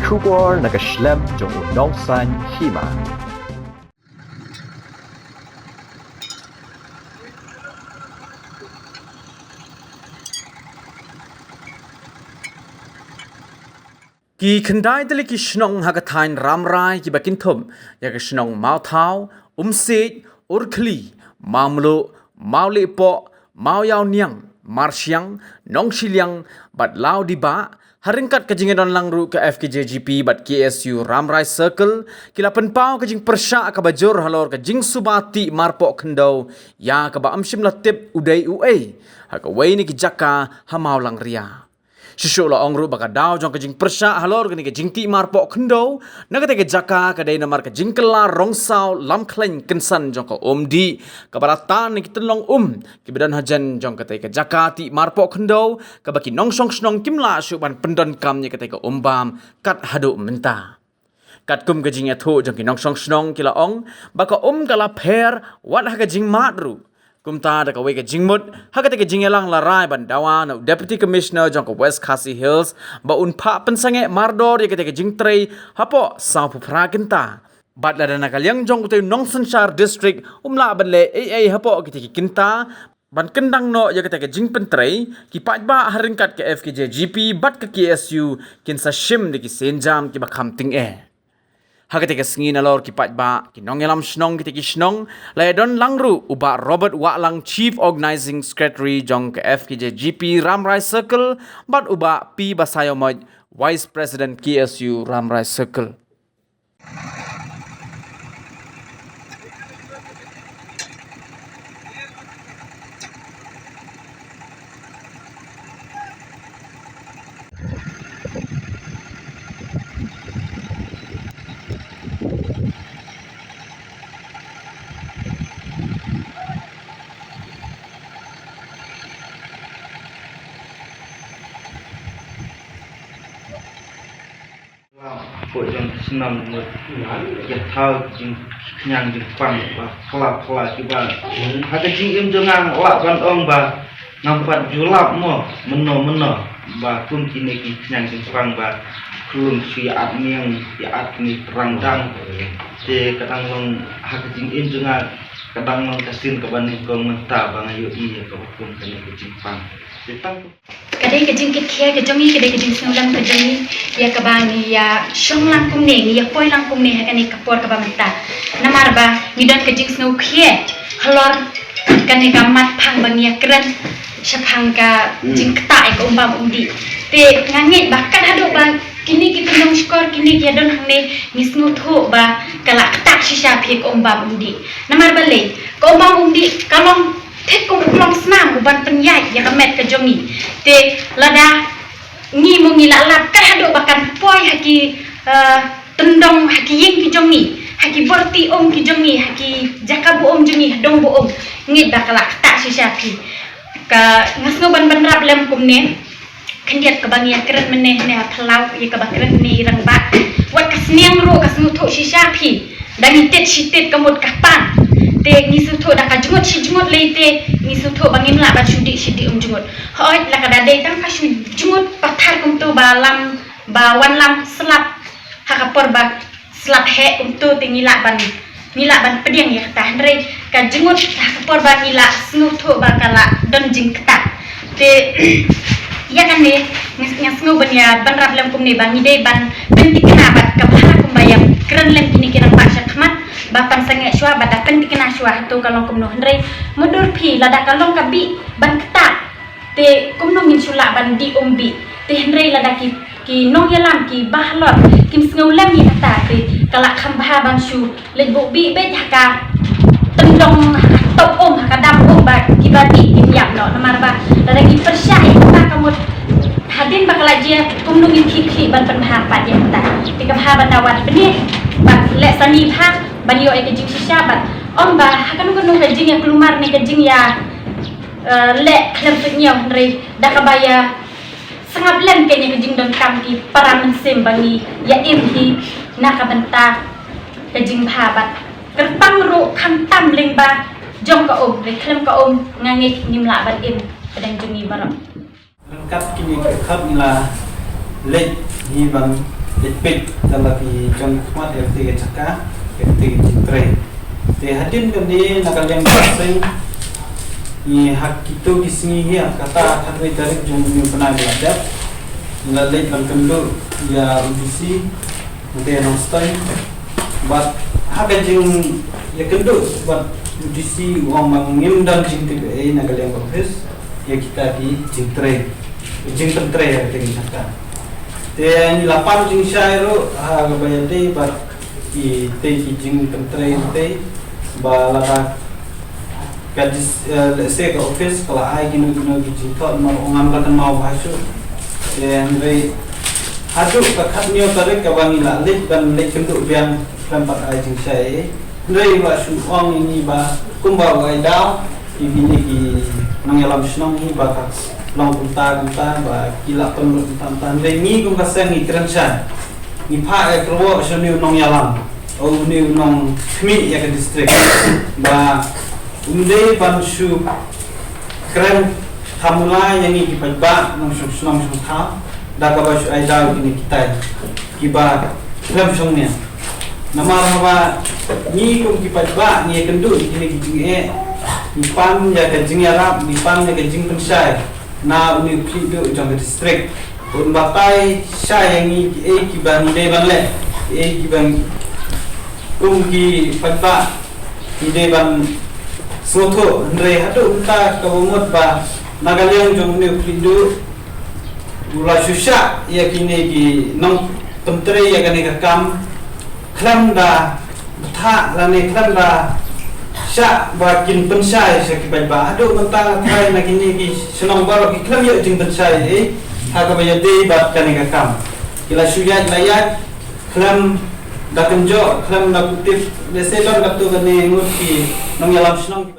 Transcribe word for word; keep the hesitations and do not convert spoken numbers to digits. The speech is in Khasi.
Khubor na ka shlem jong u nongsan hima. Ki khyndai tylli ki shnong ha ka thaiñ Rambrai kiba kynthup ïa ka shnong Mawthaw, Umsiej, Urkhli, Mawmluh, Mawlihpoh, Mawïawniang, Marshiang, Nongshiliang bad Lawdibah, ha ryngkat ka jingïadon lang ruh ka F K J G P bad K S U Rambrai Circle, ki la pynpaw ka jingpyrshah kaba jur halor ka jingsuba tih marpoh khyndew ïa kaba ym shym la tip u dei uei ha kawei na ki jaka ha Mawlangria. Shisha la ong ruh ba ka daw jong ka jingpyrshah halor kane ka jingtih marpoh khyndew na katei ka jaka ka dei namar ka jingkylla rong saw lam khlaiñ kynsan jong ka um dih kaba la tan na ki tynlong um kiba don hajan jong katei ka jaka tih marpoh khyndew, kaba ki nongshong shnong kim lah shuh ban pyndonkam ïa katei ka um bam kat haduh mynta. Katkum ka jingïathuh jong ki nongshong shnong, ki la ong ba ka um ka la pher wat ha ka jingmad ruh. Kumta da kawei ka jingmut, ha katei ka jingïalang la rai ban dawa na u Deputy Commissioner jong ka West Khasi Hills ba un phah pynsangeh mardor ïa katei ka jingtrei hapoh sawphew phra kynta. Bad lada na ka liang jong utei u nongsynshar district um lah ban leh ei ei hapoh kitei ki kynta ban kyndang noh ïa katei ka jingpyntrei, ki paidbah ha ryngkat ka F K J G P bad ka K S U kin sa shim da ki sienjam kiba kham tyngeh. Ha katei ka sngi nalor ki paidbah, ki nongïalam shnong kitei ki shnong, la ïadon lang ruh u Bah Robert Wahlang, Chief Organising Secretary jong ka F K J G P Rambrai Circle bad u Bah P Basaiawmoit, Vice President K S U Rambrai Circle. Hapoh jong ka shnong mut ïa thaw jingkhñiang jingpang ba phla phla kiba ha ka jingim jong nga lah ban ong ba ngam pat ju lap mo mynno mynno ba kum kine ki khñiang jingpang ba khlung shu ïa at miang ïa at ni rang dang. Te ka dang long ha ka jingim jong nga, ka dang long ka sien kaba nyngkong mynta ba nga ïohi ïa kaba kum kane ka jingpang. Te tang Ka dei ka jingkitkhia ka jong ngi, ka dei ka jingsngewlem ka jong ngi ïa kaba ngi ïa shong lang kumne, ngi ïa poi lang kumne ha kane ka por kaba mynta. Namar ba ngi don ka jingsngewkhia halor kane ka mat phang ba ngi ïa kren shaphang ka jingktah ïa ka um bam um dih. Te nga ngeit ba kat haduh ba kine ki tyndong shkor, kine ki ïa don hangne, ngi sngewthuh ba ka la ktah shisha phi ka um bam um dih. Namar balei? Ka um bam um dih ka long thik kum u klong snam u ban pynïaid ïa ka met ka jong ngi. Te lada ngi mo ngi la lap kat haduh ba kan poi ha ki, eh, tyndong ha ki ïing ki jong ngi, ha ki borti um ki jong ngi, ha ki jaka bu um jong ngi, ha dong bu um. Ngeit ba ka la ktah shisha phi. Ka nga sngew ban bynrap lem kumne. Khyndiat kaba ngi ïa kren mynne ne ha phyllaw ïa kaba kren ne i rangbah. Wat ka sniang ruh ka sngewthuh shisha phi. Da ngi tit shi tit ka mut ka pan. Te ngi sngewthuh da ka jngut shi jngut lei te ngi sngewthuh ba ngim lah ban shu dih shi dih um jngut. Hooid la ka da dei tang ka shu jngut pathar kumto ba lam ba wan lam slap ha ka por ba slap heh kumto te ngi lah ban, ngi lah ban pdiang ïa kata, hynrei ka jngut ha ka por ba ngi lah sngewthuh ba ka lah don jingktah. Te ïa kane nga, nga sngew ban ïa bynrap lem kumne ba ngi dei ban pynthikna bad ka bha kumba ïa kren lem kine ki rangbah sha khmat ba pan sangeh shuwa bad da pynthikna shuwa hato ka long kumno, hynrei mutdur phi lada ka long ka bih ban ktah. Te kumno ngin shu lah ban dih um bih? Te hynrei lada ki, ki nongïalam ki bahalor kim sngew lem ïa kata te ka lah kham bha ban shu leit buh bih beit ha ka tyndong, ha ka top um, ha ka dam um ba kiba dih kim ïap noh. Namar ba lada ki pyrshah ïa kata ka mut hadien ba ka la jia kumno ngin khih khih ban pynbha pat ïa kata. Te ka bha ban da wad bniah bad leh sani bha ban ïoh ïa ka jingshisha bad ym ba ha kano kano ka jingïakulmar ne ka jingïa eh, leh khlem pynñiew, hynrei da kaba ïa sngap lem kane ka jingdonkam ki para mynsiem ba ngi ïa im hi na ka bynta ka jingbha bad kyrpang ruh khamtam lyngba jong ka um, hynrei khlem ka um nga ngeit ngim lah ban im pdeng jong ngi baroh. Ryngkat kine ki khap ngi la leit hi ban peit peit da la ki jong khmat ïa kata ka jaka, ïa kata ka jingtrei. Te hadien kane na ka liang ka seng ngi ha kito ki sngi hi ha kata khatwei tarik jong u bnai ba la dep, la leit ban kynduh ïa u D C, u dei Nongstoiñ. Bad ha ka jingïakynduh bad u D C u ong ba ngim don jingtip ei na ka liang ka office ïa kita ki jingtrei, jingpyntrei ïa kita ki jaka. Te ngi la pan jingshai ruh ha kaba ïadei bad kitei ki jingpyntrei kitei, ba lada ka dis, eh, lehse ka office ka la ai kino kino ki jingthoh, namar u ngam da kynmaw bha shuh. Te hynrei haduh ka khathynñiew tarik kaba ngi la leit ban leit kynduh biang khlem pat ai jingshai ei. Hynrei ba shu ong ïa ngi ba kumba u ai daw ïa kine ki nongïalam shnong hi ba ka long kumta kumta ba ki la pynlut kumta kumta. Hynrei ngi kum ka seng ngi kren shai, ngi phah ïa ka rwai sha une u nongïalam, une u nongkhmih ïa ka district, ba um dei ban shu kren thamula ïa ngi ki paidbah nongshong shnong shong thaw da kaba shu ai daw ïa kine kitai kiba khlem shong niam. Namar haba ngi kum ki paidbah ngi ïakynduh ïa kine ki jingeh, ngi pan ïa ka jingïarap, ngi pan ïa ka jingpynshai na une u khlieh duh jong ka district. Un batai shai ïa ngi kiei kiba ngi dei ban leh, kiei kiba ngi kum ki paidbah ngi dei ban sngewthuh. Hynrei haduh mynta kaba mut ba na ka liang jong une u khlieh duh u la shu shah ïa kine ki nongpyntrei ïa kane ka kam khlem da bthah lane khlem da shah ba kin pynshai sha ki paidbah. Haduh mynta nga tharai na kine ki shnong baroh ki khlem ïoh jingpynshai ei ha kaba ïadei bad kane ka kam. Ki la shu ïaid la ïaid khlem da kynjoh, khlem da pyntip. Lehse don katto katne ngut ki nongïalam shnong